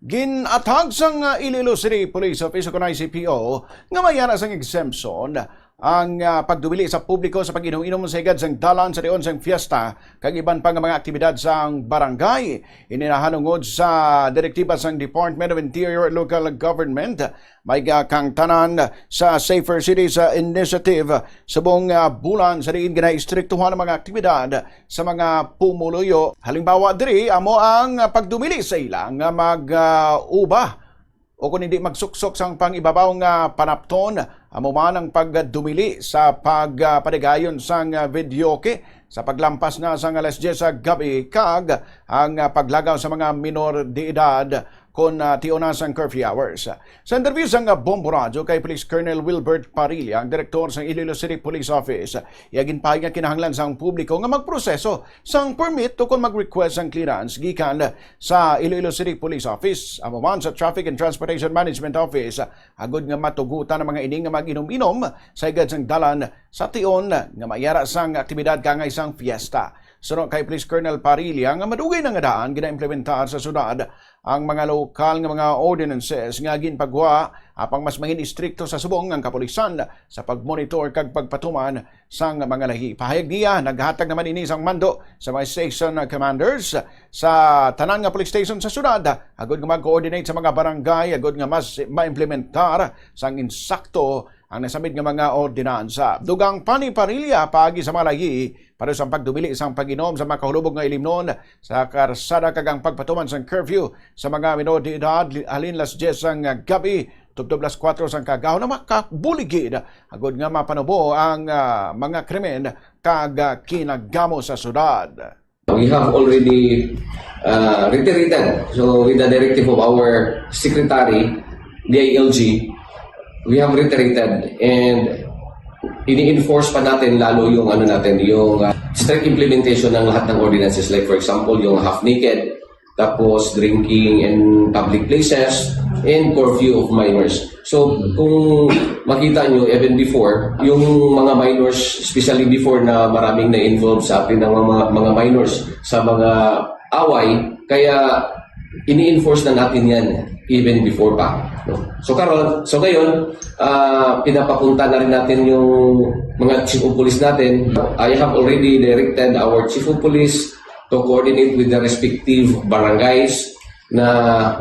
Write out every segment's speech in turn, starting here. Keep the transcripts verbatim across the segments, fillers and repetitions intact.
Gin-athag sang, ah, Iloilo City Police Office, ukon I C P O, nga may-ara sang exemption ang, ah, pagdumili sa publiko sa pag-inom-inom sa higad sang dalan sa tion sang fiesta kag iban pa nga mga aktibidad sang barangay. Ini nahanungod sa direktiba sang Department of Interior and Local Government, may, ah, kang tanan sa Safer Cities, ah, Initiative subong, ah, bulan sa diin ginaistriktuhan ang mga aktibidad sa mga pumuluyo. Halimbawa diri, amo ang pagdumili sa ila nga mag, ah, uba o kon hindi magsuksok sang pang-ibabaw nga panapton, amo man ang pagdumili sa pag, ah, padigayon sang, ah, videoke sa paglampas na sang alas diyes sa gabi kag ang, ah, paglagaw sa mga minor de edad kon, ah, tion na sang curfew hours. Sa interview sang, ah, Bombo Radyo kay Police Colonel Wilbert Parilla, ang direktor sang Iloilo City Police Office, iya ginpahayag nga kinahanglan sang publiko nga magproseso sang permit ukon mag-request sang clearance gikan sa Iloilo City Police Office, amo man sa Traffic and Transportation Management Office, agod nga matugutan ang mga ini nga mag-inom-inom sa higad sang dalan sa tion nga may-ara sang aktibidad kaangay sang fiesta. Suno kay Police Colonel Parilla, nga madugay na nga daan ginaimplementar sa syudad ang mga lokal nga mga ordinances nga ginpagwa, apang mas mangin-istrikto sa subong ang kapulisan sa pagmonitor kag pagpatuman sang mga lahi. Pahayag niya, naghatag naman ini sang mando sa mga station commanders sa tanan nga police station sa syudad, agud nga mag-coordinate sa mga barangay, agud nga mas maimplementar sang insakto ang nasambit nga mga ordinansa. Dugang pa ni Parilla, paagi sa mga lahi, para sa pagdumili sang pag-inom sa makahulubog nga ilimnon sa karsada kag ang pagpatuman sang curfew sa mga minor de edad, li-, halin las diyes sang gabi tubtob las kuwatro sang kaagahon, na makabulig gid agud nga mapanubo ang, ah, mga krimen kag, ah, kinagamo sa syudad. We have already, uh, reiterated, so with the directive of our secretary, D I L G, we have reiterated and ini-enforce pa natin lalo yung ano natin, yung, uh, strict implementation ng lahat ng ordinances. Like for example, yung half naked, tapos drinking in public places, and curfew of minors. So, kung makita nyo, even before, yung mga minors, especially before na maraming na-involve sa atin ng mga, mga minors sa mga away, kaya ini-enforce na natin yan even before pa. No? So, karon, so ngayon, ah, pinapapunta na rin natin yung mga chief of police natin. I have already directed our chief of police to coordinate with the respective barangays na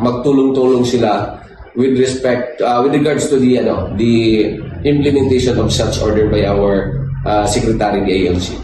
magtulong-tulong sila with respect, uh, with regards to the, ano, the implementation of such order by our, uh, Secretary D I L G.